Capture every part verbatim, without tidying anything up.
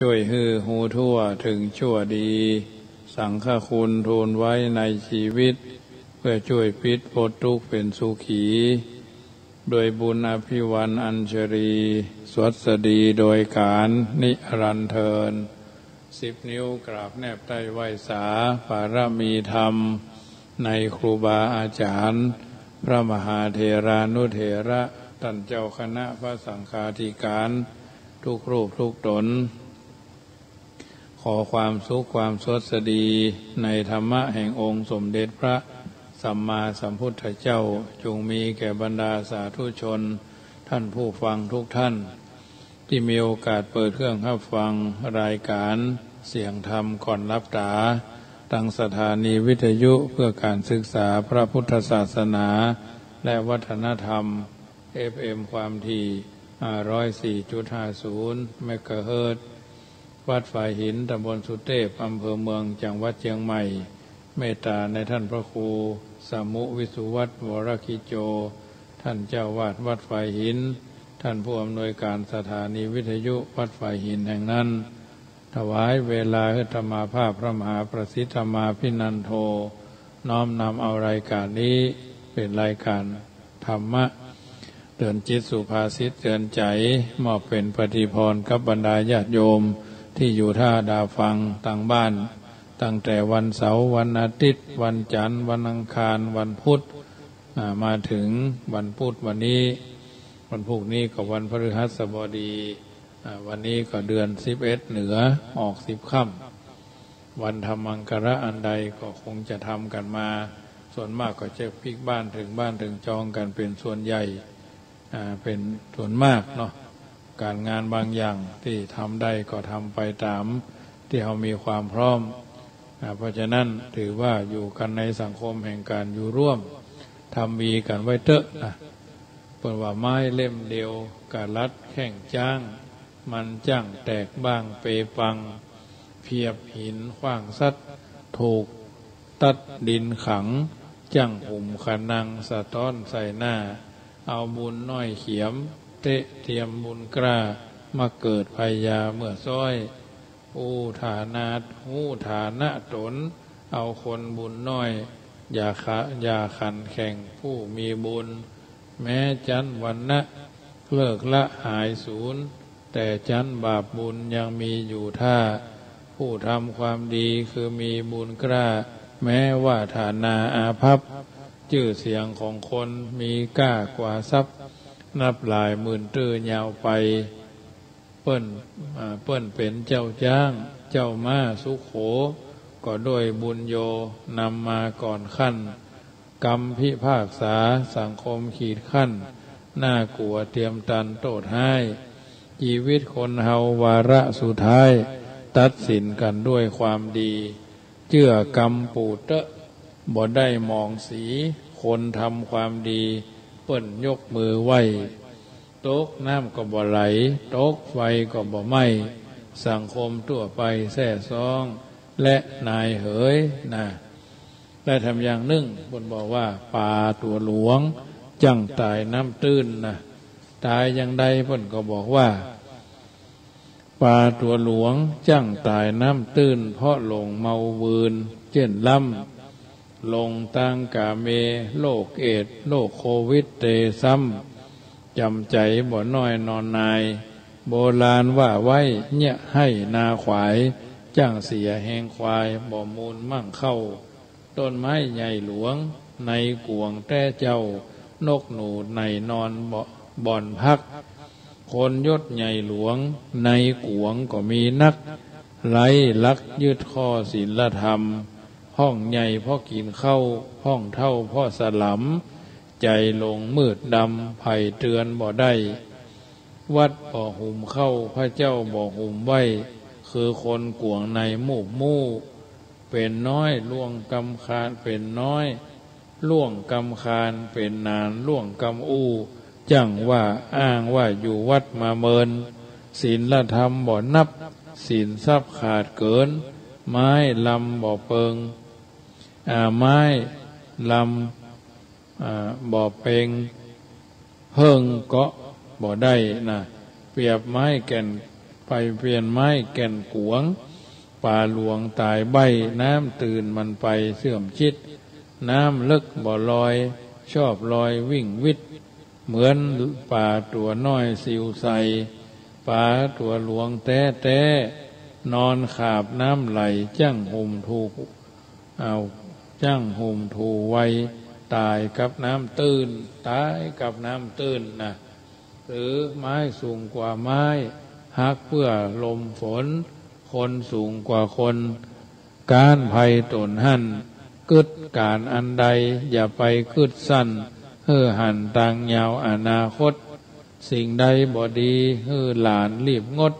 ช่วยหื้อฮู้ทั่วเถิงชั่วดี สังฆคุณทูลไว้ในชีวิต เพื่อช่วยปิดป๊ดตุ๊กข์เป๋นสุขี ด้วยบุญอภิวรรณอัญชลี สวัสดีโดยกาลนิรันดร์เทอญ สิบนิ้วกราบแนบใต้ไหว้สา ปารมีธรรม ในครูบาอาจ๋ารย์ พระมหาเถรานุเถระ ต้านเจ้าคณะพระสังฆาธิการ ทุกรูปทุกต๋น ขอความสุขความสวัสดี ในธรรมะแห่งองค์สมเด็จพระสัมมาสัมพุทธเจ้า จงมีแก่บรรดาสาธุชน ท่านผู้ฟังทุกท่าน ตี้มีโอกาสเปิดเครื่องฮับฟังรายก๋านเสียงธรรมก่อนหลับต๋า ตางสถานีวิทยุเพื่อการศึกษาพระพุทธศาสนา และวัฒนธรรม เอฟเอ็ม ความถี่ ห้าร้อยสี่จุดห้าศูนย์ เมกะเฮิรตซ์ วัดฝายหิน ตำบลสุเตพ อำเภอเมือง จังหวัดเจียงใหม่ เมตต๋าในท่านพระครู สมุห์ วิสุวัฒน์ วรกิจโจ ท่านเจ้าวาดวัดฝายหิน ท่านผู้อำนวยการสถานีวิทยุวัดฝายหินแห่งนั้น ถวายเวลาหื้ออาตมาภาพพระมหาประสิทธิ์ธรรมาภินันโท น้อมนำเอารายก๋านนี้เป๋นรายก๋านธรรมะ เตื๋อนจิตสุภาษิตเตื๋อนใจ๋ มอบเป๋นปฏิภรณ์กับบรรดาญาติโยมตี้อยู่ต้าดาฟังตางบ้าน ตั้งแต่วันเสาร์ วันอาทิตย์ วันจันทร์ วันอังคาร วันพุธ อ่า มาเถิงวันพุธวันนี้ วันพุธนี้ก็วันพฤหัสบดี อ่า วันนี้ก็เดือนสิบเอ็ดเหนือ ออกสิบค่ำ วันทำมังคละอันใดก็คงจะทำกั๋นมา ส่วนมากก็จะปิ๊กบ้านเถิงบ้านเถิงจองกั๋นเป๋นส่วนใหญ่ อ่า เป๋นส่วนมากเนาะ ก๋านงานบางอย่างตี้ทำได้ก็ทำไปต๋ามตี้เฮามีความพร้อม อ่า เพราะฉะนั้นถือว่าอยู่กั๋นในสังคมแห่งก๋านอยู่ร่วม ทำดีกั๋นไว้เต๊อะนะ เปิ้นว่าไม้เล่มเดียว กะลัดแข้งจ๊าง มันจ้างแตกบ้างเปปัง เพียบหินขว้างสัตว์ ถูกตัดดินขัง จ้างหุมคะนังสะต๊อนใส่หน้า เอาบุญน้อยเขียม เต๊ะเตียมบุญกล้า มาเกิดพยาเมื่อซ้อย อู้ฐานะ อู้ฐานะต๋น เอาคนบุญน้อย อย่าขะ อย่าขันแข่งผู้มีบุญ แม้จั๊นวรรณะ เลิกละหายสูญ แต่จั๊นบาปบุญยังมีอยู่ถ้า ผู้ทำความดีคือมีบุญกล้า แม้ว่าฐานาอาภัพ จื้อเสียงของคนมีก้ากว่าทรัพย์ นับหลายหมื่นตื้อยาวไป เปิ้น อ่า เปิ้นเป๋นเจ้าจ๊าง เจ้าม้าสุโข ก็ด้วยบุญโย นำมาก่อนขั้น กรรมพิพากษา สังคมขีดขั้น น่ากลัวเตียมตันโต้ษฮ้าย จีวิตคนเฮาวาระสุดท้าย ตัดสินกั๋นด้วยความดี เจื้อกำปู่เต๊อะ บ่ได้หมองสี คนทำความดี เปิ้นยกมือไหว้ ตกน้ำก็บ่ไหล ตกไฟก็บ่ไหม้ สังคมทั่วไปแซ่ซ้อง และนายเหยนะ และแถมอย่างนึ่ง เปิ้นบอกว่า ป๋าตั๋วหลวง จั้งต๋ายน้ำตื้นนะ ต๋ายอย่างใด เปิ้นก็บอกว่า ป๋าตั๋วหลวง จั้งต๋ายน้ำตื้น เพราะหลงเมาเวิน เจ้นล้ำ หลงตางก๋าเม โรคเอดส์ โรคโควิดเตซ้ำ จ๋ำใจ๋บ่น้อยนอนนาย โบราณว่าไว้ เยียะไฮ่นาขวาย จั้งเสียแฮงควาย บ่มูลมั่งเข้า ต้นไม้ใหญ่หลวง ในก๋วงแต๊เจ้า นกหนูไหนนอนบ่ บ่อนพัก คนยศใหญ่หลวง ในก๋วงก็มีนัก ไร้ลักยึดข้อศีลธรรม ห้องใหญ่เพราะกิ๋นข้าว ห้องเฒ่าเพราะสลำ ใจ๋หลงมืดดำ ใผเตือนบ่ได้ วัดบ่หุมเข้า พระเจ้าบ่หุมไหว้ คือคนก๋วงในมูกมู่ เป๋นน้อยล่วงกำคาญ เป๋นน้อยล่วงกำคาญ เป๋นหนานล่วงกำอู้ จั้งว่าอ้างว่าอยู่วัดมาเมิน ศีลธรรมบ่นับ สินทรัพย์ขาดเกิ๋น ไม้ลำบ่เปิง อ่า ไม้ลำ อ่า บ่เปง เพิ่งเกาะบ่ได้นะ เปรียบไม้แก่น ไปเปียนไม้แก่นก๋วง ป๋าหลวงต๋ายใบ้ น้ำตื้นมันไปเสื่อมชิด น้ำเลิ็กบ่ลอย ชอบลอยวิ่งวิด เหมือนป๋าตั๋วน้อยสิวใส ป๋าตั๋วหลวงแต๊ๆ นอนขาบน้ำไหล จั้งห่มถูก เอา จั้งห่มถูไว ต๋ายกับน้ำตื้น ต๋ายกับน้ำตื้นนะ หรือไม้สูงกว่าไม้ หักเปื้อลมฝน คนสูงกว่าคน ก๊านภัยต๋นหั้น กึ๊ดก๋านอันใด อย่าไปกึ๊ดสั้น หื้อหันตางยาวอนาคต สิ่งใดบ่ดี หื้อหลานรีบงด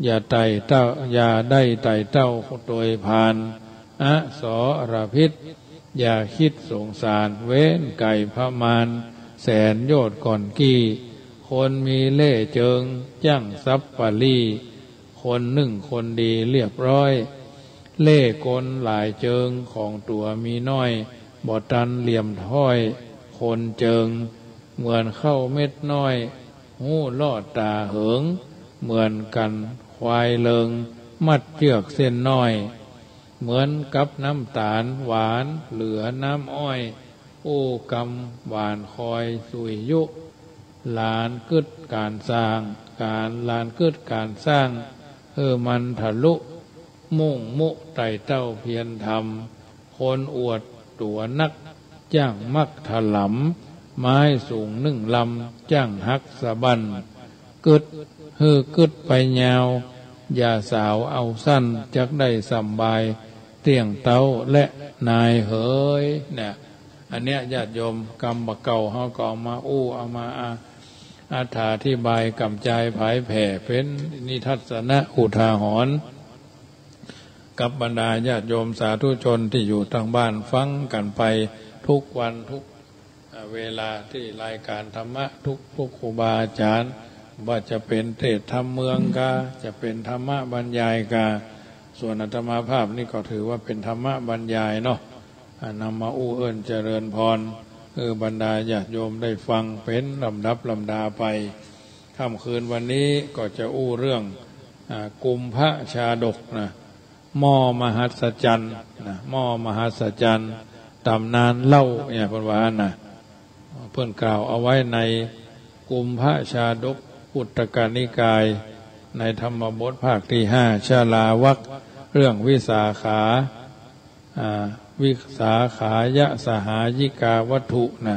อย่าไต่เต้า อย่าได้ไต่เต้าโตยผ่าน อสรพิษ อย่าคิดสงสาร เว้นไก่พระมาร แสนโยชน์ก่อนกี้ คนมีเล่ห์เจิง จั้งสัปปะลี้ คนนึ่งคนดีเรียบร้อย เล่ห์กลหลายเจิง ของตั๋วมีน้อย บ่ตันเหลี่ยมถ้อย คนเจิง เหมือนข้าวเม็ดน้อย ฮู้ลอดต๋าเหิง เหมือนกั๋นควายเลิง มัดเจื้อกเส้นน้อย เหมือนกับน้ำต๋าลหวานเหลือน้ำอ้อย อู้กำหวานคอยสุยยุ หลานกึ๊ดก๋านสร้าง ก๋าน หลานกึ๊ดก๋านสร้าง หื้อมันทะลุ มุ่งมุไต่เต้าเพียรทำ คนอวดตั๋วนัก จั้งมักถลำ ไม้สูงนึ่งลำ จั้งหักสะบั้น กึ๊ด หื้อกึ๊ดไปยาว อย่าสาวเอาสั้น จักได้สำบาย เตี้ยงเต๊าและนายเหย เนี่ย อันเนี้ยญาติโยม กำบ่าเก่าเฮาก็เอามาอู้ เอามาอา อธิบายกำจายผายแผ่ เป๋นนิทัศนะอุทาหรณ์ กับบรรดาญาติโยมสาธุชนตี้อยู่ตางบ้านฟังกั๋นไปทุกวันทุก อ่า เวลาตี้รายก๋านธรรมะทุก ทุกครูบาอาจ๋ารย์ ว่าจะเป๋นเตสน์ธรรมเมืองกา จะเป๋นธรรมะบรรยายกา ส่วนอาตมาภาพนี่ก็ถือว่าเป๋นธรรมะบรรยายเนาะ อ่า นำมาอู้เอิ้นเจริญพร หื้อบรรดาญาติโยมได้ฟังเป๋นลำดับลำดาไป ค่ำคืนวันนี้ก็จะอู้เรื่อง อ่า กุมภชาดกนะ หม้อมหัศจรรย์นะ หม้อมหัศจรรย์ ต๋ำนานเหล้าเนี่ย เปิ้นว่านะ เปิ้นกล่าวเอาไว้ในกุมภชาดกปุตตกนิกาย ในธรรมบทภาคตี้ห้า ชลาวรรค เรื่องวิสาขา อ่า วิสาขายสหายิกาวัตถุนะ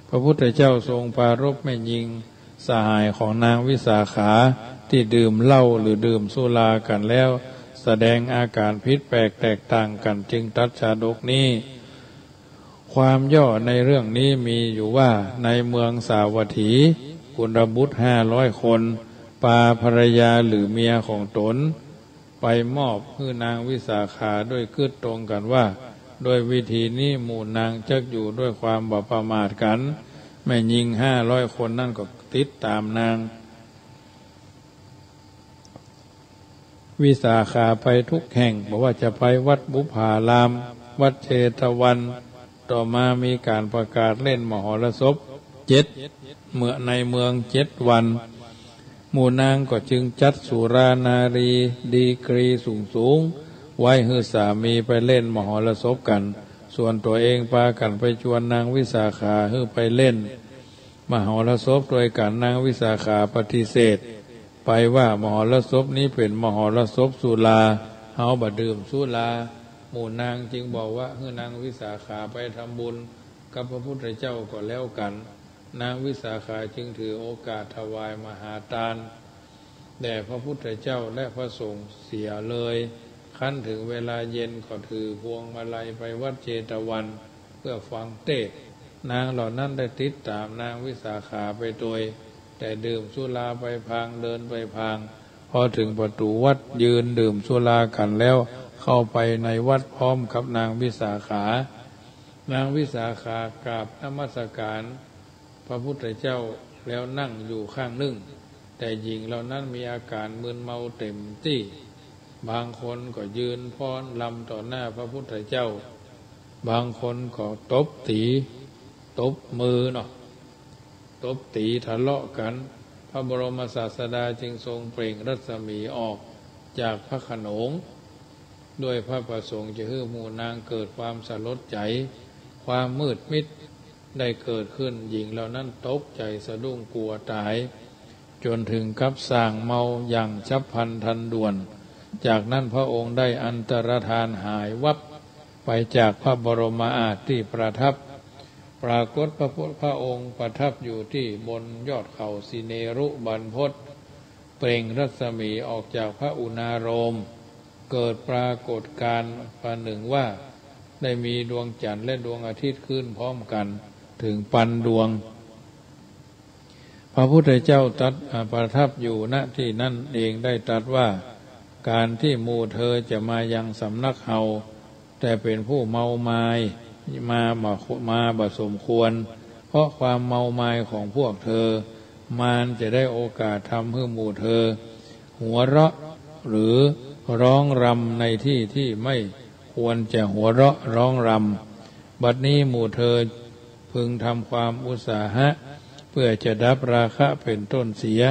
พระพุทธเจ้าทรงปรารภแม่ญิงสหายของนางวิสาขาตี้ดื่มเหล้าหรือดื่มสุรากั๋นแล้ว แสดงอาก๋านผิดแปลกแตกต่างกั๋น จึงตรัสชาดกนี้ ความย่อในเรื่องนี้มีอยู่ว่า ในเมืองสาวัตถี กุลบุตรห้าร้อยคน ปาภรรยาหรือเมียของต๋น ไปมอบหื้อนางวิสาขา ด้วยกึ๊ดตรงกั๋นว่า ด้วยวิธีนี้หมู่นางจักอยู่ด้วยความบ่ประมาทกั๋น แม่ญิงห้าร้อยคนนั้นก็ติดต๋ามนางวิสาขาไปทุกแห่ง บ่ว่าจะไปวัดบุพาราม วัดเชตวัน ต่อมามีก๋านประกาศเล่นมหรสพเจ็ด เมือง ในเมืองเจ็ดวัน หมู่นางก็จึงจัดสุรานารีดีกรีสูงๆ ไว้หื้อสามีไปเล่นมหรสพกั๋น ส่วนตั๋วเองปากั๋นไปจวนนางวิสาขาหื้อไปเล่นมหรสพตวยกั๋น นางวิสาขาปฏิเสธไปว่า มหรสพนี้เป๋นมหรสพสุรา เฮาบ่ดื่มสุรา หมู่นางจึงบอกว่า หื้อนางวิสาขาไปทำบุญกับพระพุทธเจ้าก็แล้วกั๋น นางวิสาขาจึงถือโอกาสถวายมหาตานแด่พระพุทธเจ้าและพระสงฆ์เสียเลย ครั้นถึงเวลาเย็นก็ถือพวงมาลัยไปวัดเชตวันเพื่อฟังเตสน์ นางเหล่านั้นได้ติดต๋ามนางวิสาขาไปตวย แต่ดื่มสุราไปพลาง เดินไปพลาง พอถึงประตู๋วัดยืนดื่มสุรากั๋นแล้ว เข้าไปในวัดพร้อมกับนางวิสาขา นางวิสาขากราบนมัสการพระพุทธเจ้าแล้วนั่งอยู่ข้างนึ่ง แต่หญิงเหล่านั้นมีอาก๋านมึนเมาเต็มตี้ บางคนก็ยืนฟ้อนรำต่อหน้าพระพุทธเจ้า บางคนก็ตบตี๋ ตบมือเนาะ ตบตี๋ทะเลาะกั๋น พ พระบรมศาสดาจึงทรงเปล่งรัศมีออกจากพระโขนง ด้วยพระประสงค์จะหื้อหมู่นางเกิดความสลดใจ๋ ความมืดมิดได้เกิดขึ้น หญิงเหล่านั้นตกใจ๋สะดุ้งกลัวต๋าย จ๋นถึงกับส่างเมาอย่างฉับพลันทันด่วน จากนั้นพระองค์ได้อันตรธานหายวับไปจากพระบรมอาสน์ตี้ประทับ ปรากฏพระพุทธ พระองค์ประทับอยู่ตี้บนยอดเขาสิเนรุบรรพต เปล่งรัศมีออกจากพระอุณาราม เกิดปรากฏการณ์ประหนึ่งว่าได้มีดวงจันทร์และดวงอาทิตย์ขึ้นพร้อมกั๋นถึงปันดวง พระพุทธเจ้าตรัส อ่า ประทับอยู่ ณ ตี้นั้นเองได้ตรัสว่า ก๋านตี้หมู่เธอจะมายังสำนักเฮา แต่เป๋นผู้เมามาย มาบ่ มาบ่สมควร เพราะความเมามายของพวกเธอ มารจะได้โอกาสทำหื้อหมู่เธอ หัวเราะ หรือร้องรำในตี้ตี้ไม่ควรจะหัวเราะร้องรำ บัดนี้หมู่เธอพึงทำความอุตสาหะ เพื่อจะดับราคะเป๋นต้นเสีย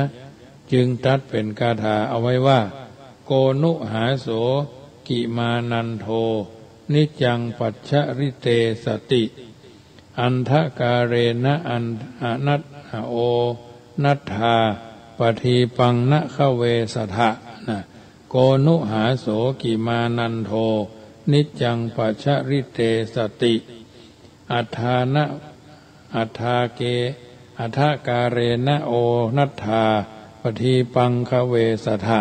จึงตรัสเป๋นคาถาเอาไว้ว่า โกณุหาโสกิมานันโท นิจจังปัชชริเตสติ อันธกาเรนะอัน อนัต โอนัตถา ปทีปังนะคะเวสะทะ นะ โกณุหาโสกิมานันโท นิจจังปัชชริเตสติ อัฏฐานะ อัฏฐาเก อัฏฐกาเรนะโอนัตถา ปทีปังคะเวสะทะ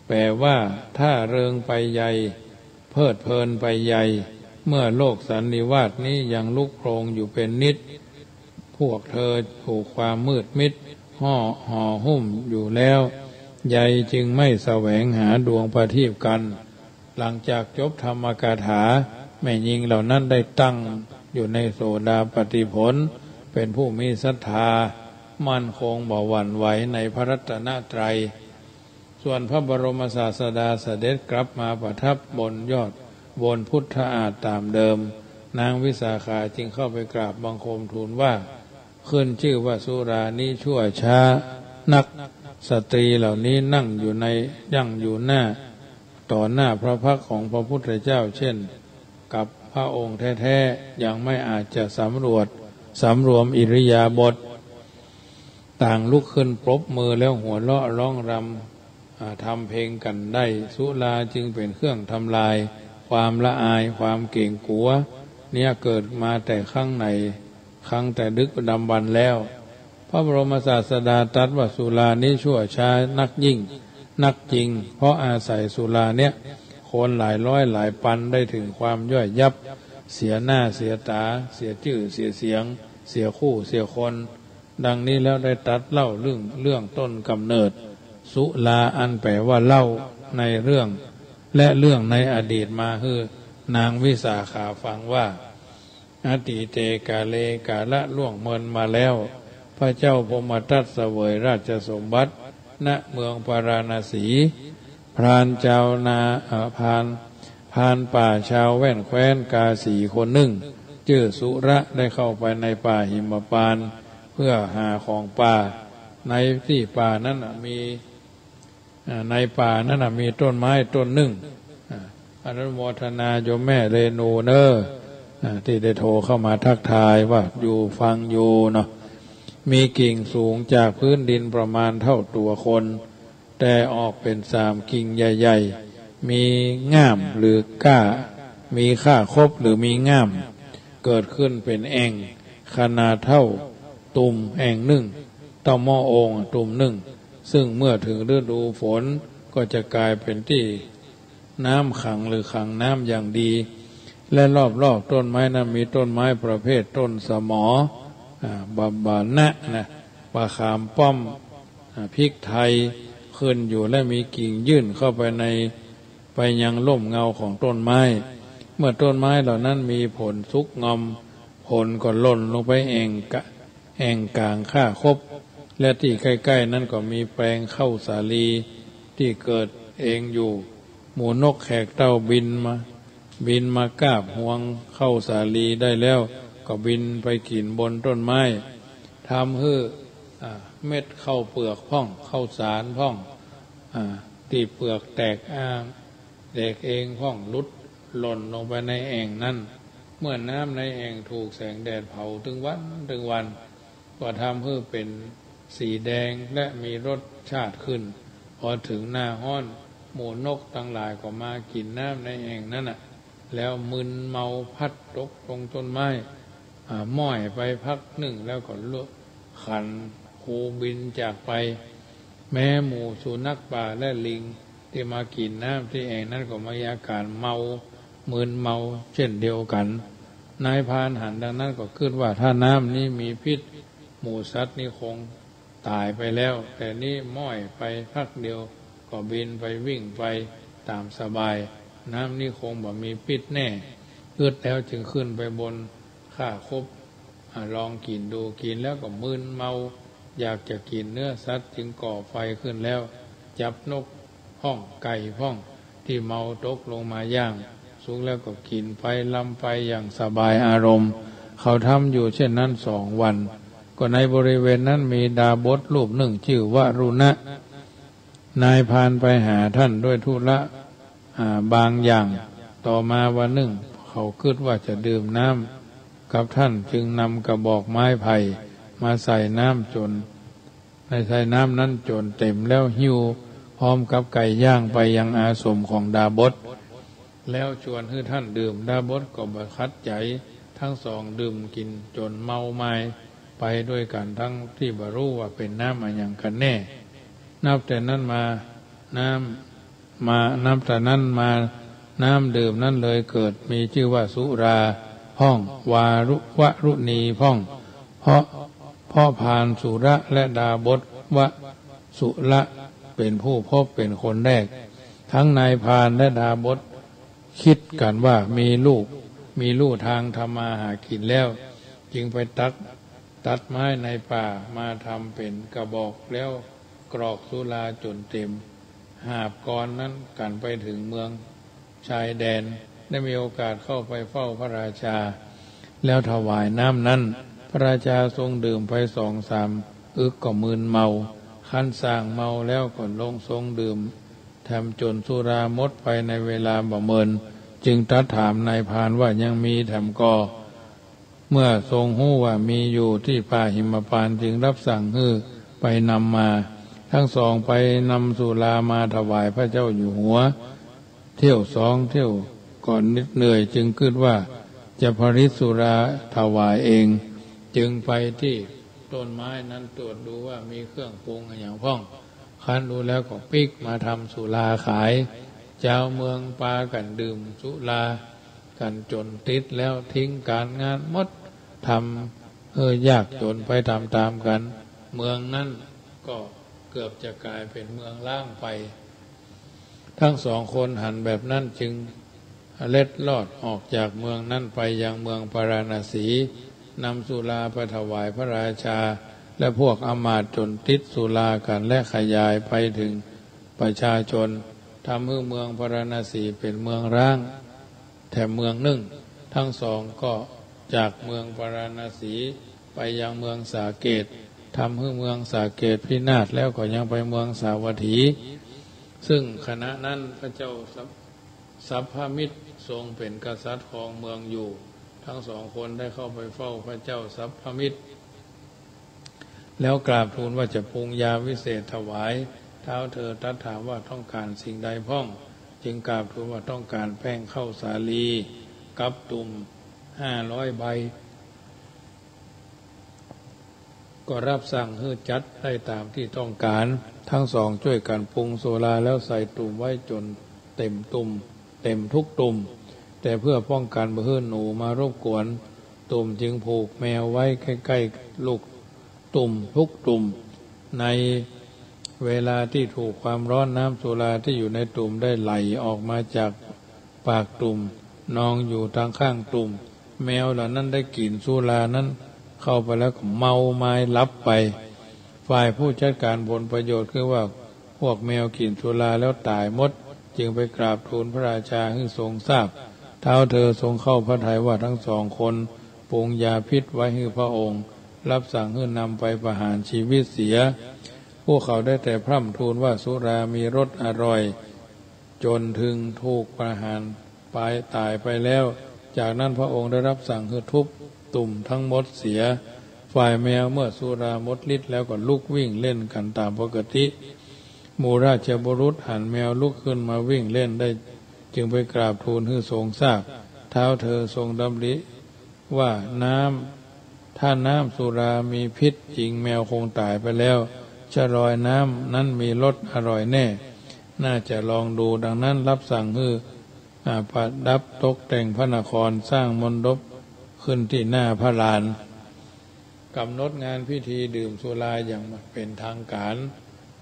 แปลว่า ถ้าเริงไปใย เพลิดเพลินไปใย เมื่อโลกสันนิวาสนี้ยังลุกโพลงอยู่เป๋นนิจ พวกเธอถูกความมืดมิดห่อ ห่อหุ้มอยู่แล้ว ใยจึงไม่แสวงหาดวงประทีปกั๋น หลังจากจบธรรมกถา แม่ญิงเหล่านั้นได้ตั้งอยู่ในโสดาปัตติผล เป๋นผู้มีศรัทธา มั่นคงบ่หวั่นไหวในพระรัตนตรัย ส่วนพระบรมศาสดาเสด็จกลับมาประทับบนยอด บนพุทธอาสน์ต๋ามเดิม นางวิสาขาจึงเข้าไปกราบบังคมทูลว่า ขึ้นจื้อว่าสุรานี้ชั่วช้านัก สตรีเหล่านี้นั่งอยู่ใน นั่งอยู่หน้า ต่อหน้าพระพักตร์ของพระพุทธเจ้าเช่นกับพระองค์แท้ๆ ยังไม่อาจจะสำรวจ สำรวมอิริยาบถ ต่างลุกขึ้นปรบมือแล้วหัวเราะร้องรำ อ่า ทำเพลงกั๋นได้ สุราจึงเป๋นเครื่องทำลายความละอาย ความเกรงกลัว เนี้ยเกิดมาแต่ครั้งไหน ครั้งแต่ดึกดำบรรพ์แล้ว พระบรมศาสดาตรัสว่าสุรานี้ชั่วช้านักยิ่ง นักจริง เพราะอาศัยสุราเนี้ย คนหลายร้อยหลายปันได้ถึงความย่อยยับ เสียหน้าเสียต๋า เสียจื้อเสียเสียง เสียคู่เสียคน ดังนี้แล้วได้ตรัสเล่าเรื่อง เรื่องต้นกำเนิดสุรา อันแปลว่าเหล้า ในเรื่อง และเรื่องในอดีตมาหื้อนางวิสาขาฟังว่า อตีเตกาเล กาละล่วงเมินมาแล้ว พระเจ้าพรหมทัตเสวยราชสมบัติ ณ เมืองพาราณสี พรานจาวนา เอ่อ พราน พรานป่าชาวแว่นแคว้นกาสีคนนึ่ง จื้อสุระ ได้เข้าไปในป่าหิมพานต์ เพื่อหาของป่า ในตี้ป่านั้นน่ะมี อ่า ในป่านั้นน่ะมีต้นไม้ต้นนึ่ง อ่า อนุโมทนาโยมแม่เรนูเน่อ อ่า ตี้ได้โทรเข้ามาทักทายว่าอยู่ฟังอยู่เนาะ มีกิ่งสูงจากพื้นดินประมาณเต้าตั๋วคน แต่ออกเป๋นสามกิ่งใหญ่ๆ มีง่ามหรือก้า มีข้าคบหรือมีง่าม เกิดขึ้นเป๋นแอ่ง ขนาดเต้าตุ่มแอ่งนึ่ง เต้าหม้อโอ่งตุ่มนึ่ง ซึ่งเมื่อถึงฤดูฝนก็จะกลายเป๋นตี้น้ำขังหรือขังน้ำอย่างดี และรอบๆ ต้นไม้นั้นมีต้นไม้ประเภทต้นสมอ อ่า บาบานะนะ มะขามป้อม อ่า พริกไทย ขึ้นอยู่และมีกิ่งยื่นเข้าไปใน ไปยังร่มเงาของต้นไม้ เมื่อต้นไม้เหล่านั้นมีผลสุกงอม ผลก็หล่นลงไปแอ่งกะ แอ่งกลางข้าคบ และตี้ใก้ๆ นั้นก็มีแปลงข้าวสาลีตี้เกิดเองอยู่ หมู่นกแขกเต้าบินมา บินมากาบฮวงข้าวสาลีได้แล้ว ก็บินไปกิ๋นบนต้นไม้ ทำหื้อ อ่า เม็ดข้าวเปือกพ่อง ข้าวสารพ่อง อ่า ตี้เปือกแตกอ้าง แตกเองพ่อง หลุดหล่นลงไปในแอ่งนั้น เมื่อน้ำในแอ่งถูกแสงแดดเผาตึงวันตึงวัน ก็ทำหื้อเป๋นสีแดงและมีรสชาติขึ้น พอเถิงหน้าฮ้อน หมู่นกตังหลายก็มากิ๋นน้ำในแอ่งนั้นน่ะ แล้วมึนเมาพลัดตกลงต้นไม้ อ่า ม้อยไปพักนึ่ง แล้วก็ลุกขันคูบินจากไป แม้หมู่สุนัขป่าและลิงตี้มากิ๋นน้ำตี้แอ่งนั้นก็มีอาก๋านเมา มึนเมาเจ้นเดียวกั๋น นายพรานหันดังนั้นก็กึ๊ดว่า ถ้าน้ำนี้มีพิษ หมู่สัตว์นี้คงต๋ายไปแล้ว แต่นี้ม้อยไปพักเดียวก็บินไปวิ่งไปต๋ามสบาย น้ำนี้คงบ่มีพิษแน่ กึ๊ดแล้วจึงขึ้นไปบน ค่าคบ อ่า ลองกิ๋นดู กิ๋นแล้วก็มึนเมา อยากจะกิ๋นเนื้อสัตว์ จึงก่อไฟขึ้นแล้ว จับนกพ่อง ไก่พ่อง ตี้เมาตกลงมาย่าง สุกแล้วก็กิ๋นไปลำไปอย่างสบายอารมณ์ เขาทำอยู่เช่นนั้นสองวัน ก็ในบริเวณนั้นมีดาบสรูปนึ่งจื้อวรุณะ นายพรานไปหาต้านด้วยธุระ อ่า บางอย่าง ต่อมาวันนึ่ง เขากึ๊ดว่าจะดื่มน้ำกับต้าน จึงนำกระบอกไม้ไผ่มาใส่น้ำจ๋น ในใส่น้ำนั้นจ๋นเต๋มแล้วหิ้วพร้อมกับไก่ย่างไปยังอาสมของดาบส แล้วจวนหื้อต้านดื่ม ดาบสก็บ่ขัดใจ๋ ตึงสองดื่มกิ๋นจ๋นเมามายไปด้วยกั๋น ตึงตี้บ่ฮู้ว่าเป๋นน้ำอะหยังกั๋นแน่ นับแต่นั้นมาน้ำ มา นับแต่นั้นมาน้ำดื่มนั้นเลยเกิดมีจื้อว่าสุราพ่อง วารุ วรุณีพ่อง เพราะ เพราะพรานสุระและดาบส วสุระเป๋นผู้พบเป๋นคนแรก ตึงนายพรานและดาบสกึ๊ดกั๋นว่ามีลู่ มีลู่ตางทำมาหากิ๋นแล้ว จึงไปตัด ตัดไม้ในป่ามาทำเป๋นกระบอก แล้วกรอกสุราจ๋นเต๋มหาบกรนั้นกั๋นไปเถิงเมืองชายแดน ได้มีโอกาสเข้าไปเฝ้าพระราชา แล้วถวายน้ำนั้น พระราชาทรงดื่มไปสองสามอึกก็มึนเมา ครั้นส่างเมาแล้วก็ลงทรงดื่มแถมจ๋นสุราหมดไปในเวลาบ่เมิน จึงตรัสถามนายพรานว่ายังมีแถมก่อ เมื่อทรงฮู้ว่ามีอยู่ตี้ป่าหิมพานต์ จึงรับสั่งหื้อไปนำมา ตึงสองไปนำสุรามาถวายพระเจ้าอยู่หัว เที่ยวสองเที่ยวก็เหน็ดเหนื่อย จึงกึ๊ดว่าจะผลิตสุราถวายเอง จึงไปตี้ต้นไม้นั้นตรวจดูว่ามีเครื่องปรุงอะหยังพ่อง ครั้นรู้แล้วก็ปิ๊กมาทำสุราขาย จาวเมืองปากั๋นดื่มสุรากั๋นจ๋นติดแล้ว ทิ้งก๋านงานหมด ทำหื้อยากจ๋นไปต๋ามๆ กั๋น เมืองนั้นก็เกือบจะก๋ายเป๋นเมืองร้างไป ตึงสองคนหันแบบนั้นจึงเล็ดลอดออกจากเมืองนั้นไปยังเมืองพาราณสี นำสุราไปถวายพระราชา และพวกอำมาตย์จ๋นติดสุรากั๋น และขยายไปเถิงประชาชน ทำหื้อเมืองพาราณสีเป๋นเมืองร้างแถมเมืองนึ่ง ตึงสองก็จากเมืองพาราณสีไปยังเมืองสาเกต ทำหื้อเมืองสาเกตพินาศ แล้วก็ยังไปเมืองสาวัตถี ซึ่งขณะนั้นพระเจ้าสัพ สัพพมิตรทรงเป๋นกษัตริย์ครองเมืองอยู่ ตึงสองคนได้เข้าไปเฝ้าพระเจ้าสัพพมิตร แล้วกราบทูลว่าจะปรุงยาวิเศษถวาย ท้าวเธอตรัสถามว่าต้องก๋านสิ่งใดพ่อง จึงกราบทูลว่าต้องก๋านแป้งข้าวสาลีกับตุ่มห้าร้อยใบ ก็รับสั่งหื้อจัดได้ต๋ามตี้ต้องก๋าน ตึงสองจ้วยกั๋นปรุงสุราแล้วใส่ตุ่มไว้จ๋นเต๋มตุ่ม เต๋มทุกตุ่ม แต่เพื่อป้องกั๋นบ่หื้อหนูมารบกวน ตุ่มจึงผูกแมวไว้ใก้ๆ ลูก ตุ่มทุกตุ่ม ในเวลาตี้ถูกความร้อน น้ำสุราตี้อยู่ในตุ่มได้ไหลออกมาจากปากตุ่ม นองอยู่ตางข้างตุ่ม แมวเหล่านั้นได้กิ๋นสุรานั้นเข้าไปแล้วก็เมามายหลับไป ฝ่ายผู้จัดก๋านผลประโยชน์กึ๊ดว่าพวกแมวกิ๋นสุราแล้วต๋ายหมด จึงไปกราบทูลพระราชาหื้อทรงทราบ ท้าวเธอทรงเข้าพระทัยว่าตึงสองคนปรุงยาพิษไว้หื้อพระองค์ รับสั่งหื้อนำไปประหารชีวิตเสีย พวกเขาได้แต่พร่ำทูลว่าสุรามีรสอร่อย จ๋นเถิงถูกประหารไปต๋ายไปแล้ว จากนั้นพระองค์ได้รับสั่งหื้อทุบตุ่มทั้งหมดเสีย ฝ่ายแมวเมื่อสุราหมดฤทธิ์แล้วก็ลุกวิ่งเล่นกั๋นต๋ามปกติ หมู่ราชบุรุษหันแมวลุกขึ้นมาวิ่งเล่นได้ จึงไปกราบทูลหื้อทรงทราบ ท้าวเธอทรงดำริ ว่าน้ำ ถ้าน้ำสุรามีพิษจริง แมวคงต๋ายไปแล้ว ชะลอยน้ำนั้นมีรสอร่อยแน่ น่าจะลองดู ดังนั้นรับสั่งหื้อ อ่า ประดับตกแต่งพระนคร สร้างมณฑปขึ้นตี้หน้าพระลาน กำหนดงานพิธีดื่มสุราอย่างเป๋นทางก๋าน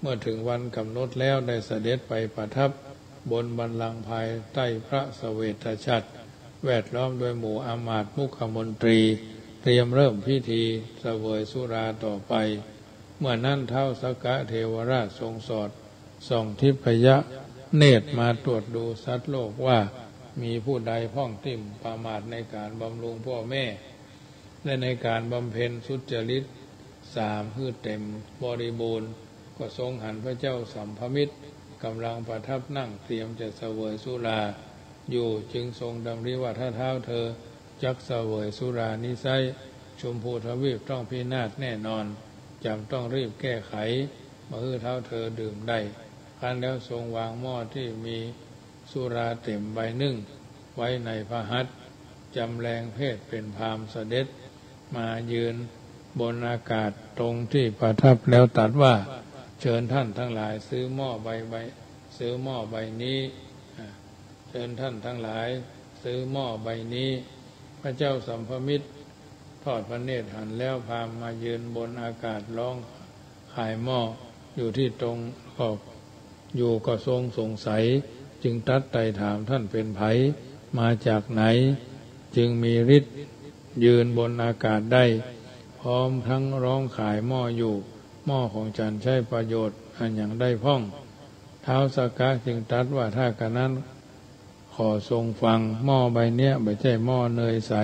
เมื่อเถิงวันกำหนดแล้วได้เสด็จไปประทับบนบัลลังก์ภายใต้พระเสวตฉัตร แวดล้อมโดยหมู่อำมาตย์มุขมนตรี เตรียมเริ่มพิธีเสวยสุราต่อไป เมื่อนั้นท้าวสักกะเทวราชทรงสอดส่องทิพยเนตรมาตรวจดูสัตว์โลกว่ามีผู้ใดพร่องพร่ำประมาทในก๋านบำรุงพ่อแม่ และในก๋านบำเพ็ญสุจริตสามหื้อเต๋มบริบูรณ์ ก็ทรงหันพระเจ้าสัมภมิตรก่ำลังประทับนั่งเตรียมจะเสวยสุราอยู่ จึงทรงดำริว่า ถ้าท้าวเธอจักเสวยสุรานี้ไซร้ ชมพูทวีปต้องพินาศแน่นอน จ๋ำต้องรีบแก้ไขมาหื้อท้าวเธอดื่มได้ ครั้นแล้วทรงวางหม้อตี้มี สุราเต๋มใบนึ่งไว้ในพระหัตถ์ จำแลงเพศเป๋นพราหมณ์เสด็จมายืนบนอากาศตรงตี้ประทับแล้วตรัสว่า เชิญท่านทั้งหลายซื้อหม้อใบ ใบ ซื้อหม้อใบนี้ อ่า เชิญท่านทั้งหลายซื้อหม้อใบนี้ พระเจ้าสัมภมิตรทอดพระเนตรหันแล้วพราหมณ์มายืนบนอากาศร้องขายหม้ออยู่ตี้ตรง ก็ อยู่ก็ทรงสงสัย จึงตรัสไต่ถาม ท่านเป๋นใผ มาจากไหน จึงมีฤทธิ์ยืนบนอากาศได้ พร้อมทั้งร้องขายหม้ออยู่ หม้อของฉันใช้ประโยชน์อันหยังได้พร่อง ท้าวสักกะจึงตรัสว่า ถ้ากะนั้น ขอทรงฟัง หม้อใบเนี้ยบ่ใจ้หม้อเนยใส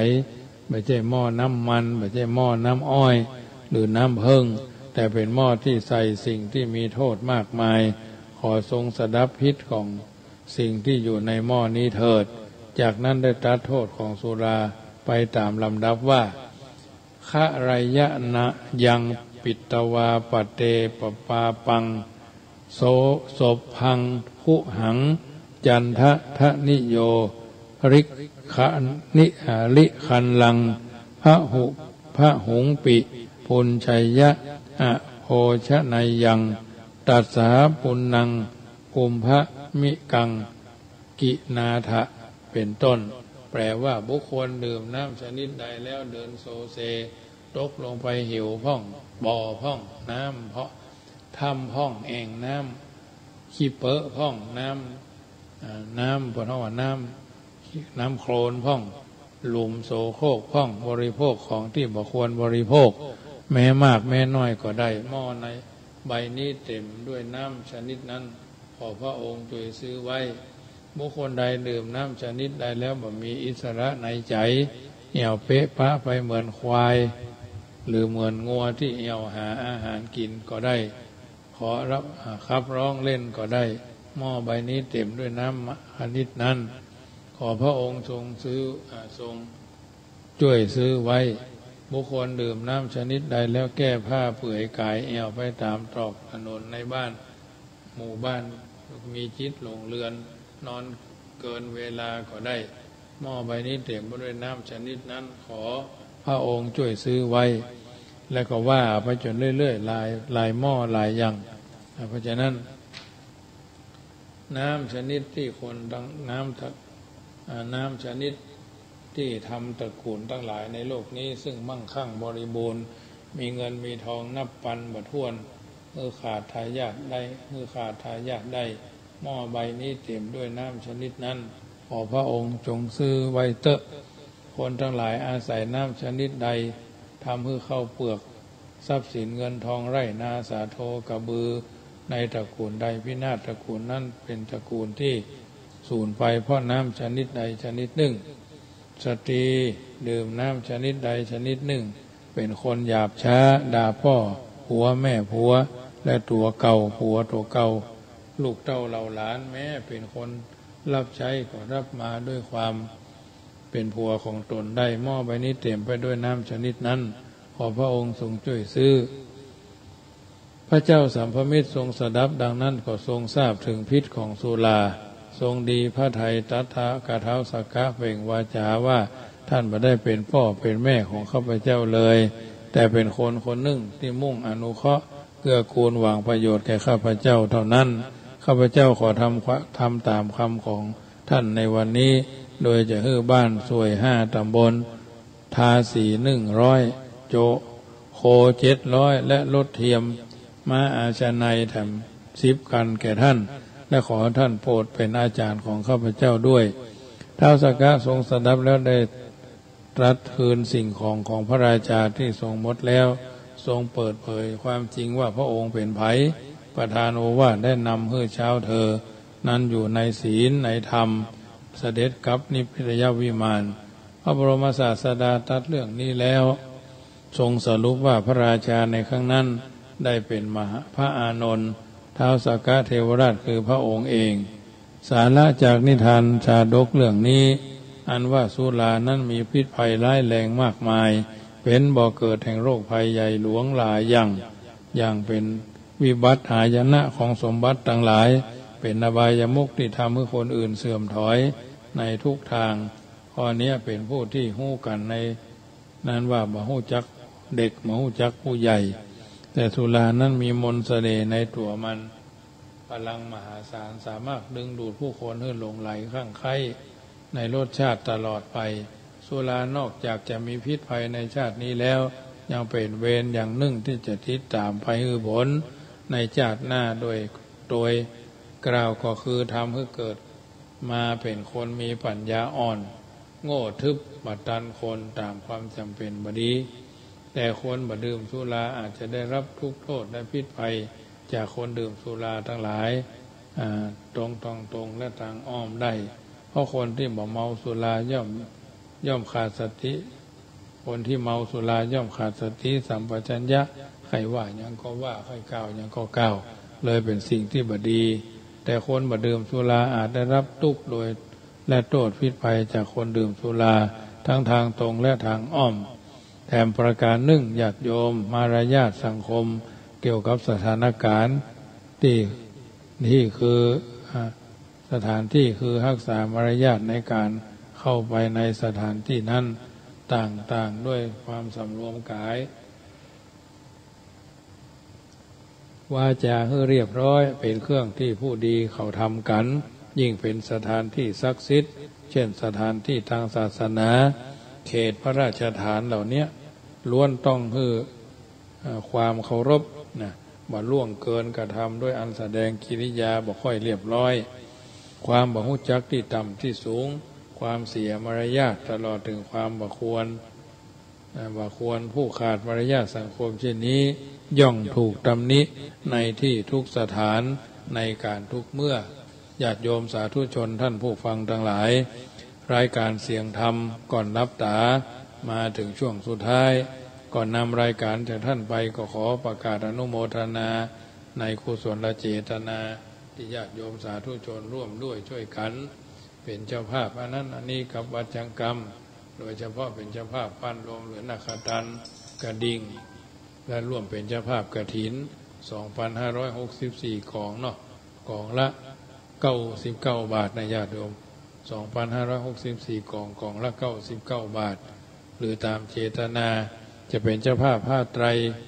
บ่ใจ้หม้อน้ำมัน บ่ใจ้หม้อน้ำอ้อย หรือน้ำผึ้ง แต่เป๋นหม้อตี้ใส่สิ่งตี้มีโทษมากมาย ขอทรงสดับพิษของสิ่งตี้อยู่ในหม้อนี้เถิด จากนั้นได้ตรัสโทษของสุราไปต๋ามลำดับว่า ขะไลยะนะยังปิตวาปะเตปะปาปัง โส สพพังคุหัง จันทะทะนิโย ริกขะนิ อ่า ริคันลัง พะหุ พะหุงปิ ปุญชัยยะ อโภชนัยยัง ตัสสาปุณณัง กุมภะมิกัง กินาถะ เป๋นต้น แปลว่า บุคคลดื่มน้ำชนิดใดแล้วเดินโซเซ ตกลงไปเหวพ่อง บ่อพ่อง น้ำพ่อง ถ้ำพ่อง แอ่งน้ำ ขี้เปอะพ่อง น้ำ อ่า น้ำ เปิ้นฮ้องว่าน้ำ น้ำโคลนพ่อง หลุมโสโครกพ่อง บริโภคของตี้บ่ควรบริโภค แม้มากแม้น้อยก็ได้ หม้อในใบนี้เต๋มด้วยน้ำชนิดนั้น ขอพระองค์จวยซื้อไว้ บุคคลใดดื่มน้ำชนิดใดแล้วบ่มีอิสระในใจ๋ แอ่วเปะปะไปเหมือนควาย หรือเหมือนงัวตี้แอ่วหาอาหารกิ๋นก็ได้ ขอรับ อ่า ขับร้องเล่นก็ได้ หม้อใบนี้เต๋มด้วยน้ำชนิดนั้น ขอพระองค์ทรงซื้อ อ่า ทรง จ้วยซื้อไว้ บุคคลดื่มน้ำชนิดใดแล้วแก้ผ้าเปลือยก๋ายแอ่วไปต๋ามตรอกถนนในบ้าน หมู่บ้าน มีจิตหลงเรือน นอนเกินเวลาก็ได้ หม้อใบนี้เต๋มไปด้วยน้ำชนิดนั้น ขอพระองค์จ้วยซื้อไว้ แล้วก็ว่าไปจ๋นเรื่อยๆ หลาย หลายหม้อหลายอย่าง อ่า เพราะฉะนั้น น้ำชนิดตี้คนตัง น้ำตะ อ่า น้ำชนิดตี้ทำตระกูลตังหลายในโลกนี้ ซึ่งมั่งคั่งบริบูรณ์ มีเงินมีทองนับปันบ่ถ้วน หื้อขาดทายาทได้ หื้อขาดทายาทได้ หม้อใบนี้เต๋มด้วยน้ำชนิดนั้น ขอพระองค์จงซื้อไว้เต๊อะ คนตังหลายอาศัยน้ำชนิดใด ทำหื้อข้าวเปลือก ทรัพย์สินเงินทองไร่นาสาโทกระบือ ในตระกูลใดพินาศ ตระกูลนั้นเป๋นตระกูลตี้สูญไปเพราะน้ำชนิดใดชนิดนึ่ง สตรีดื่มน้ำชนิดใดชนิดนึ่ง เป๋นคนหยาบช้า ด่าป้อผัวแม่ผัว และตั๋วเก่า ผัวตั๋วเก่า ลูกเต้าเหล่าหลาน แม้เป๋นคนฮับใจ๊ก็ฮับมาด้วยความเป๋นผัวของตนได้ หม้อใบนี้เต๋มไปด้วยน้ำชนิดนั้น ขอพระองค์ทรงจ้วยซื้อ พระเจ้าสัมภมิตรทรงสดับดังนั้นก็ทรงทราบเถิงพิษของสุรา ทรงดีพระทัยตรัสกับท้าวสักกะเปล่งวาจาว่า ท่านบ่ได้เป๋นป้อเป๋นแม่ของข้าพเจ้าเลย แต่เป๋นคนคนนึ่งตี้มุ่งอนุเคราะห์เกื้อกูลหวังประโยชน์แก่ข้าพเจ้าเต้านั้น ข้าพเจ้าขอทำความ ทำต๋ามกำของท่านในวันนี้ โดยจะหื้อบ้านส่วยห้าต๋ำบล ทาสีนึ่งร้อย โจ โคเจ็ดร้อย และรถเทียมม้าอาชาไนยแถมสิบคันแก่ท่าน และขอท่านโปรดเป๋นอาจ๋ารย์ของข้าพเจ้าด้วย ท้าวสักกะทรงสดับแล้วได้ตรัสคืนสิ่งของของพระราชาตี้ทรงหมดแล้ว ทรงเปิดเผยความจริงว่าพระองค์เป๋นใผ ประทานโอวาทและนำหื้อเจ๊าเธอนั้นอยู่ในศีลในธรรม เสด็จกลับนิพพิทยวิมาน พระบรมศาสดาตรัสเรื่องนี้แล้ว ทรงสรุปว่าพระราชาในครั้งนั้นได้เป๋นมหา พระอานนท์ ท้าวสักกะเทวราชคือพระองค์เอง สาระจากนิทานชาดกเรื่องนี้ อันว่าสุรานั้นมีพิษภัยร้ายแรงมากมาย เป๋นบ่อเกิดแห่งโรคภัยใหญ่หลวงหลายอย่าง อย่างเป๋นวิบัติหายนะของสมบัติตังหลาย เป๋นอบายมุขตี้ทำหื้อคนอื่นเสื่อมถอยในทุกตาง ข้อนี้เป๋นผู้ตี้ฮู้กั๋นในนั้นว่าบ่ฮู้จักเด็ก บ่ฮู้จักผู้ใหญ่ แต่สุรานั้นมีมนต์เสน่ห์ในตั๋วมัน พลังมหาศาล สามารถดึงดูดผู้คนหื้อหลงใหลคลั่งใคร่ในรสชาติตลอดไป สุรานอกจากจะมีพิษภัยในชาตินี้แล้ว ยังเป๋นเวรอย่างนึ่งตี้จะติดต๋ามไปหื้อผลในชาติหน้าโดย โดยกล่าวก็คือทำหื้อเกิดมาเป๋นคนมีปัญญาอ่อน โง่ทึบ บ่ตันคนต๋ามความจ๋ำเป๋นบ่ดี แต่คนบ่ดื่มสุราอาจจะได้ฮับทุกข์โทษและพิษภัยจากคนดื่มสุราตังหลาย อ่า ตรงตางตรงและตางอ้อมได้ เพราะคนตี้บ่เมาสุราย่อม ย่อมขาดสติ คนตี้เมาสุราย่อมขาดสติสัมปชัญญะ ใค่ว่าหยังก็ว่า ใค่กล่าวหยังก็กล่าว เลยเป๋นสิ่งตี้บ่ดี แต่คนบ่ดื่มสุราอาจได้ฮับตุ๊กข์โดย และโต้ษพิษภัยจากคนดื่มสุรา ตังตางตรงและตางอ้อม แถมประก๋านนึ่ง ญาติโยม มารยาทสังคมเกี่ยวกับสถานก๋ารณ์ตี้ ตี้คือ อ่า สถานตี้คือฮักษามารยาทในก๋านเข้าไปในสถานตี้นั้นต่างๆ ด้วยความสำรวมก๋าย วาจ๋าหื้อเรียบร้อย เป๋นเครื่องตี้ผู้ดีเขาทำกั๋น ยิ่งเป๋นสถานตี้ศักดิ์สิทธิ์ เจ้นสถานตี้ตางศาสนา เขตพระราชฐานเหล่าเนี้ย ล้วนต้องหื้อ เอ่อ ความเคารพนะ บ่ล่วงเกินกระทำด้วยอันแสดงกิริยาบ่ค่อยเรียบร้อย ความบ่ฮู้จักตี้ต่ำตี้สูง ความเสียมารยาท ตลอดเถิงความบ่ควร เอ่อ บ่ควร ผู้ขาดมารยาทสังคมเช่นนี้ ย่อมถูกตำหนิในตี้ทุกสถาน ในก๋านทุกเมื่อ ญาติโยมสาธุชนท่านผู้ฟังตังหลาย รายก๋านเสียงธรรมก่อนหลับต๋า มาเถิงช่วงสุดท้าย ก่อนนำรายก๋านจากท่านไป ก็ขอประกาศอนุโมทนาในกุศลเจตนา ตี้ญาติโยมสาธุชนร่วมด้วยช่วยกั๋น เป๋นเจ้าภาพอันนั้นอันนี้กับวัดจังกำ โดยเฉพาะเป๋นเจ้าภาพปั้นโลงเหรียญนาคตันกระดิ่ง และร่วมเป๋นเจ้าภาพกฐิน สองพันห้าร้อยหกสิบสี่ก๋องเนาะ ก๋องละเก้าสิบเก้าบาทนะญาติโยม สองพันห้าร้อยหกสิบสี่ก๋อง ก๋องละเก้าสิบเก้าบาท หรือต๋ามเจตนา จะเป๋นเจ้าภาพผ้าไตร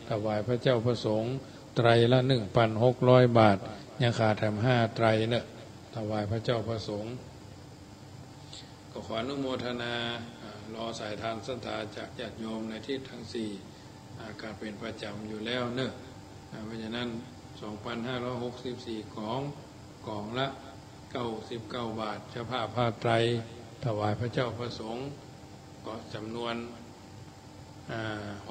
ถวายพระเจ้าพระสงฆ์ ไตรละหนึ่งพันหกร้อยบาท ยังขาดแถมห้าไตรเนาะ ถวายพระเจ้าพระสงฆ์ ก็ขออนุโมทนา อ่า รอสายทานศรัทธาจากญาติโยมในทิศทั้งสี่ อ่า ก็เป๋นประจ๋ำอยู่แล้วเนาะ อ่า เพราะฉะนั้น สองพันห้าร้อยหกสิบสี่ก๋อง ก๋องละเก้าสิบเก้าบาท เจ้าภาพผ้าไตรถวายพระเจ้าพระสงฆ์ ก็จ๋ำนวน อ่า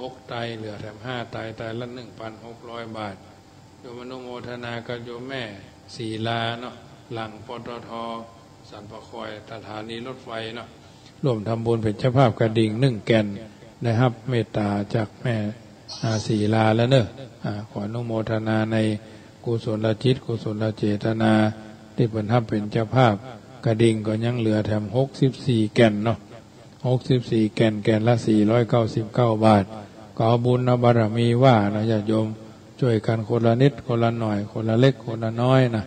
หกไตร เหลือแถมห้าไตร ไตรละหนึ่งพันหกร้อยบาท โยมอนุโมทนากับโยมแม่ศรีลาเนาะ หลัง ปตท. สันป่าคอย สถานีรถไฟเนาะ ร่วมทำบุญเป๋นเจ้าภาพกระดิ่งหนึ่งแก่น ได้ฮับเมตต๋าจากแม่ อ่า ศรีลาแล้วเนาะ อ่า ขออนุโมทนาในกุศลจิต กุศลเจตนา ตี้เปิ้นฮับเป๋นเจ้าภาพ กระดิ่งก็ยังเหลือแถมหกสิบสี่แก่นเนาะ หกสิบสี่แก่น แก่นละสี่ร้อยเก้าสิบเก้าบาท ก็เอาบุญเอาบารมีว่าเนาะ ญาติโยม จ้วยกั๋นคนละนิดคนละหน่อย คนละเล็กคนละน้อยนะ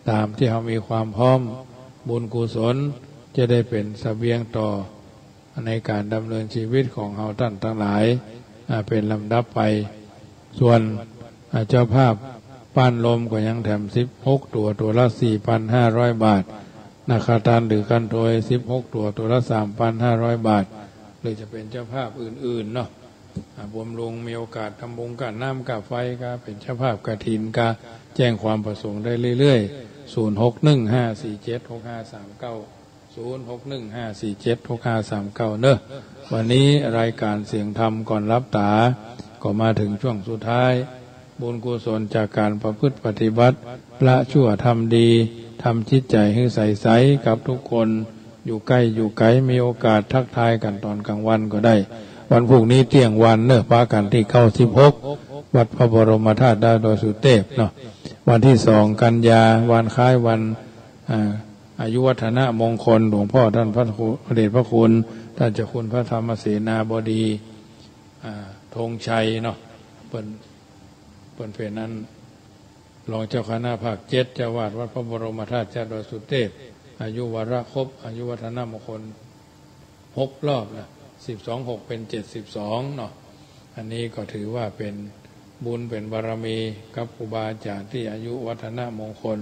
ต๋ามตี้เฮามีความพร้อม บุญกุศลจะได้เป๋นเสบียงต่อ ในก๋านดำเนินชีวิตของเฮาต้านตังหลาย อ่า เป๋นลำดับไป ส่วน อ่า เจ้าภาพป้านลมก็ยังแถมสิบหกตั๋ว ตั๋วละสี่พันห้าร้อยบาท นาคาตานหรือคันโทยสิบหกตั๋ว ตั๋วละสามพันห้าร้อยบาท หรือจะเป๋นเจ้าภาพอื่นๆ เนาะ อ่า บำรุง มีโอกาสทำบุญก้าน้ำก้าไฟ ก็เป๋นเจ้าภาพกฐิน ก็แจ้งความประสงค์ได้เรื่อยๆ ศูนย์หกหนึ่งห้าสี่เจ็ดหกห้าสามเก้า ศูนย์หกหนึ่งห้าสี่เจ็ดหกห้าสามเก้า เนาะ วันนี้รายก๋านเสียงธรรมก่อนหลับต๋า ก็มาเถิงช่วงสุดท้าย บุญกุศลจากก๋านประพฤติปฏิบัติ ละชั่วทำดี ทำจิตใจ๋หื้อใสๆ กับทุกคน อยู่ใก้อยู่ไก๋ มีโอกาสทักทายกั๋นต๋อนก๋างวันก็ได้ วันพรุ่งนี้เตี้ยงวันเนาะ ปะกั๋นตี้เก้าสิบหก วัดพระบรมธาตุดอยสุเทพเนาะ วันตี้สองกันยา วันคล้ายวัน อ่า อายุวัฒนมงคล หลวงพ่อต้านพระครู พระเดชพระคุณ ต้านเจ้าคุณพระธรรมเสนาบดี อ่า ธงชัยเนาะ เปิ้น เปิ้นเป๋นอัน รองเจ้าคณะภาคเจ็ด เจ้าอาวาสวัดพระบรมธาตุดอยสุเทพ อายุวาระครบ อายุวัฒนมงคล หกรอบนะ สิบสองหก เป๋นเจ็ดสิบสองเนาะ อันนี้ก็ถือว่าเป๋นบุญเป๋นบารมีกับครูบาอาจ๋ารย์ตี้อายุวัฒนมงคล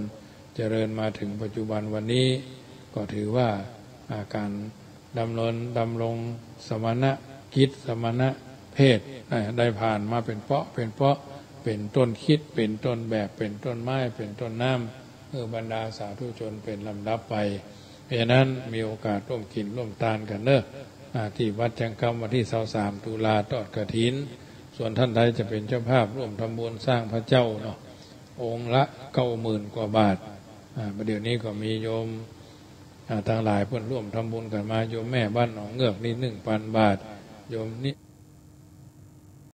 เจริญมาเถิงปัจจุบันวันนี้ ก็ถือว่า อ่า ก๋านดำเนินดำรงสมณกิจ สมณเพศ อ่า ได้ผ่านมาเป๋นเปาะเป๋นเปาะ เป๋นต้นคริสต์ เป๋นต้นแบบ เป๋นต้นไม้ เป๋นต้นน้ำ หื้อบรรดาสาธุชนเป๋นลำดับไป เพราะฉะนั้นมีโอกาสร่วมกิ๋นร่วมตานกั๋นเนาะ อ่า ตี้วัดจังกำวันตี้ซาวสามตุลาทอดกฐิน ส่วนต้านใดจะเป๋นเจ้าภาพร่วมทำบุญสร้างพระเจ้าเนาะ องค์ละเก้าหมื่นกว่าบาท อ่า เดี๋ยวนี้ก็มีโยม อ่า ตังหลายเปิ้นร่วมทำบุญกั๋นมา โยมแม่บ้านหนองเงือกนี่หนึ่งปันบาท โยมนิ